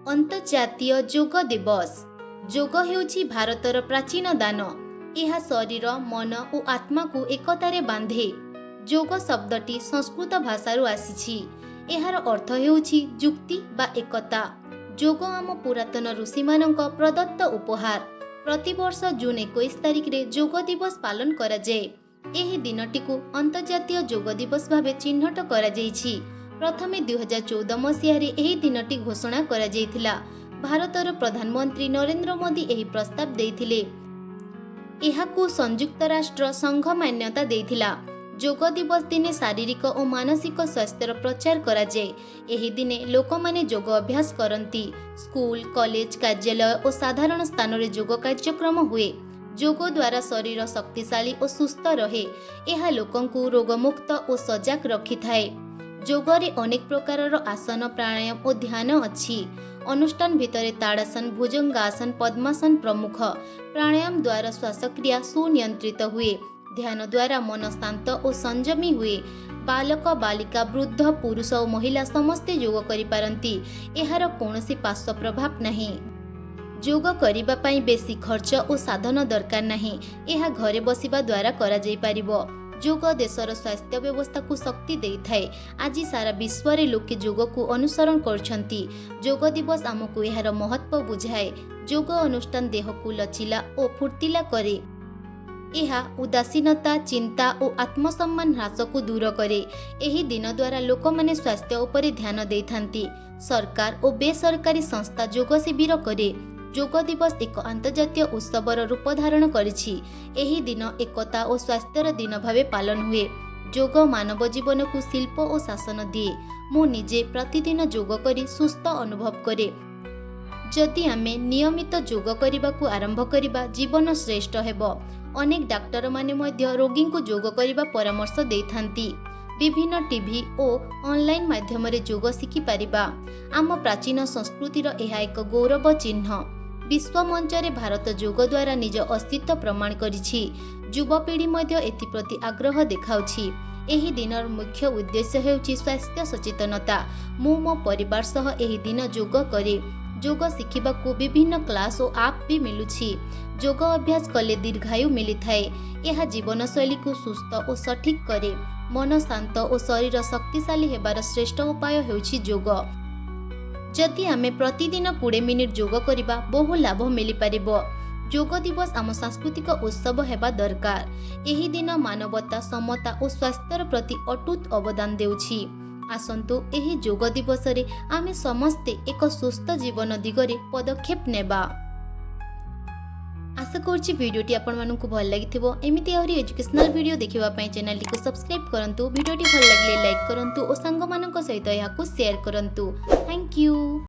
ଅନ୍ତର୍ଜାତୀୟ ଯୋଗ ଦିବସ। ଯୋଗ ହେଉଛି ଭାରତର ପ୍ରାଚୀନ ଦାନ। ଏହା ଶରୀର, ମନ ଓ ଆତ୍ମାକୁ ଏକତାରେ ବାନ୍ଧେ। ଯୋଗ ଶବ୍ଦଟି ସଂସ୍କୃତ ଭାଷାରୁ ଆସିଛି। ଏହାର ଅର୍ଥ ହେଉଛି ଯୁକ୍ତି ବା ଏକତା। ଯୋଗ ଆମ ପୁରାତନ ଋଷିମାନଙ୍କ ପ୍ରଦତ୍ତ ଉପହାର। ପ୍ରତିବର୍ଷ ଜୁନ୍ 21 ତାରିଖରେ ଯୋଗ ଦିବସ ପାଳନ କରାଯାଏ। ଏହି ଦିନଟିକୁ ଅନ୍ତର୍ଜାତୀୟ ଯୋଗ ଦିବସ ଭାବେ ଚିହ୍ନଟ କରାଯାଇଛି। ପ୍ରଥମେ 2014 ମସିହାରେ ଏହି ଦିନଟି ଘୋଷଣା କରାଯାଇଥିଲା। ଭାରତର ପ୍ରଧାନମନ୍ତ୍ରୀ ନରେନ୍ଦ୍ର ମୋଦି ଏହି ପ୍ରସ୍ତାବ ଦେଇଥିଲେ। ଏହାକୁ ସଂଯୁକ୍ତ ରାଷ୍ଟ୍ର ସଂଘ ମାନ୍ୟତା ଦେଇଥିଲା। ଯୋଗ ଦିବସ ଦିନେ ଶାରୀରିକ ଓ ମାନସିକ ସ୍ୱାସ୍ଥ୍ୟର ପ୍ରଚାର କରାଯାଏ। ଏହି ଦିନେ ଲୋକମାନେ ଯୋଗ ଅଭ୍ୟାସ କରନ୍ତି। ସ୍କୁଲ, କଲେଜ, କାର୍ଯ୍ୟାଳୟ ଓ ସାଧାରଣ ସ୍ଥାନରେ ଯୋଗ କାର୍ଯ୍ୟକ୍ରମ ହୁଏ। ଯୋଗ ଦ୍ୱାରା ଶରୀର ଶକ୍ତିଶାଳୀ ଓ ସୁସ୍ଥ ରହେ। ଏହା ଲୋକଙ୍କୁ ରୋଗମୁକ୍ତ ଓ ସଜାଗ ରଖିଥାଏ। ଯୋଗରେ ଅନେକ ପ୍ରକାରର ଆସନ, ପ୍ରାଣାୟାମ ଓ ଧ୍ୟାନ ଅଛି। ଅନୁଷ୍ଠାନ ଭିତରେ ତାଡ଼ାସନ, ଭୁଜଙ୍ଗାସନ, ପଦ୍ମାସନ ପ୍ରମୁଖ। ପ୍ରାଣାୟାମ ଦ୍ୱାରା ଶ୍ୱାସକ୍ରିୟା ସୁନିୟନ୍ତ୍ରିତ ହୁଏ। ଧ୍ୟାନ ଦ୍ୱାରା ମନ ଶାନ୍ତ ଓ ସଂଯମୀ ହୁଏ। ବାଳକ, ବାଳିକା, ବୃଦ୍ଧ, ପୁରୁଷ ଓ ମହିଳା ସମସ୍ତେ ଯୋଗ କରିପାରନ୍ତି। ଏହାର କୌଣସି ପାର୍ଶ୍ୱ ପ୍ରଭାବ ନାହିଁ। ଯୋଗ କରିବା ପାଇଁ ବେଶୀ ଖର୍ଚ୍ଚ ଓ ସାଧନ ଦରକାର ନାହିଁ। ଏହା ଘରେ ବସିବା ଦ୍ୱାରା କରାଯାଇପାରିବ। ଯୋଗ ଦେଶର ସ୍ୱାସ୍ଥ୍ୟ ବ୍ୟବସ୍ଥାକୁ ଶକ୍ତି ଦେଇଥାଏ। ଆଜି ସାରା ବିଶ୍ୱରେ ଲୋକେ ଯୋଗକୁ ଅନୁସରଣ କରୁଛନ୍ତି। ଯୋଗ ଦିବସ ଆମକୁ ଏହାର ମହତ୍ତ୍ୱ ବୁଝାଏ। ଯୋଗ ଅନୁଷ୍ଠାନ ଦେହକୁ ଲଚିଲା ଓ ଫୁର୍ତ୍ତିଲା କରେ। ଏହା ଉଦାସୀନତା, ଚିନ୍ତା ଓ ଆତ୍ମସମ୍ମାନ ହ୍ରାସକୁ ଦୂର କରେ। ଏହି ଦିନ ଦ୍ୱାରା ଲୋକମାନେ ସ୍ୱାସ୍ଥ୍ୟ ଉପରେ ଧ୍ୟାନ ଦେଇଥାନ୍ତି। ସରକାର ଓ ବେସରକାରୀ ସଂସ୍ଥା ଯୋଗ ଶିବିର କରେ। ଯୋଗ ଦିବସ ଏକ ଆନ୍ତର୍ଜାତୀୟ ଉତ୍ସବର ରୂପ ଧାରଣ କରିଛି। ଏହି ଦିନ ଏକତା ଓ ସ୍ୱାସ୍ଥ୍ୟର ଦିନ ଭାବେ ପାଳନ ହୁଏ। ଯୋଗ ମାନବ ଜୀବନକୁ ଶିଳ୍ପ ଓ ଶାସନ ଦିଏ। ମୁଁ ନିଜେ ପ୍ରତିଦିନ ଯୋଗ କରି ସୁସ୍ଥ ଅନୁଭବ କରେ। ଯଦି ଆମେ ନିୟମିତ ଯୋଗ କରିବାକୁ ଆରମ୍ଭ କରିବା, ଜୀବନ ଶ୍ରେଷ୍ଠ ହେବ। ଅନେକ ଡାକ୍ତରମାନେ ମଧ୍ୟ ରୋଗୀଙ୍କୁ ଯୋଗ କରିବା ପରାମର୍ଶ ଦେଇଥାନ୍ତି। ବିଭିନ୍ନ ଟିଭି ଓ ଅନଲାଇନ୍ ମାଧ୍ୟମରେ ଯୋଗ ଶିଖିପାରିବା। ଆମ ପ୍ରାଚୀନ ସଂସ୍କୃତିର ଏହା ଏକ ଗୌରବ ଚିହ୍ନ। ବିଶ୍ୱ ମଞ୍ଚରେ ଭାରତ ଯୋଗ ଦ୍ୱାରା ନିଜ ଅସ୍ତିତ୍ୱ ପ୍ରମାଣ କରିଛି। ଯୁବପିଢ଼ି ମଧ୍ୟ ଏଥିପ୍ରତି ଆଗ୍ରହ ଦେଖାଉଛି। ଏହି ଦିନର ମୁଖ୍ୟ ଉଦ୍ଦେଶ୍ୟ ହେଉଛି ସ୍ୱାସ୍ଥ୍ୟ ସଚେତନତା। ମୁଁ ମୋ ପରିବାର ସହ ଏହି ଦିନ ଯୋଗ କରେ। ଯୋଗ ଶିଖିବାକୁ ବିଭିନ୍ନ କ୍ଲାସ୍ ଓ ଆପ୍ ବି ମିଳୁଛି। ଯୋଗ ଅଭ୍ୟାସ କଲେ ଦୀର୍ଘାୟୁ ମିଳିଥାଏ। ଏହା ଜୀବନଶୈଳୀକୁ ସୁସ୍ଥ ଓ ସଠିକ୍ କରେ। ମନ ଶାନ୍ତ ଓ ଶରୀର ଶକ୍ତିଶାଳୀ ହେବାର ଶ୍ରେଷ୍ଠ ଉପାୟ ହେଉଛି ଯୋଗ। ଯଦି ଆମେ ପ୍ରତିଦିନ 20 ମିନିଟ୍ ଯୋଗ କରିବା, ବହୁ ଲାଭ ମିଳିପାରିବ। ଯୋଗ ଦିବସ ଆମ ସାଂସ୍କୃତିକ ଉତ୍ସବ ହେବା ଦରକାର। ଏହି ଦିନ ମାନବତା, ସମତା ଓ ସ୍ୱାସ୍ଥ୍ୟର ପ୍ରତି ଅଟୁଟ ଅବଦାନ ଦେଉଛି। ଆସନ୍ତୁ, ଏହି ଯୋଗ ଦିବସରେ ଆମେ ସମସ୍ତେ ଏକ ସୁସ୍ଥ ଜୀବନ ଦିଗରେ ପଦକ୍ଷେପ ନେବା। ଆଶା କରୁଛି ଭିଡ଼ିଓଟି ଆପଣମାନଙ୍କୁ ଭଲ ଲାଗିଥିବ। ଏମିତି ଆହୁରି ଏଜୁକେସନାଲ ଭିଡ଼ିଓ ଦେଖିବା ପାଇଁ ଚ୍ୟାନେଲଟିକୁ ସବସ୍କ୍ରାଇବ୍ କରନ୍ତୁ। ଭିଡ଼ିଓଟି ଭଲ ଲାଗିଲେ ଲାଇକ୍ କରନ୍ତୁ ଓ ସାଙ୍ଗମାନଙ୍କ ସହିତ ଏହାକୁ ସେୟାର କରନ୍ତୁ। Thank you.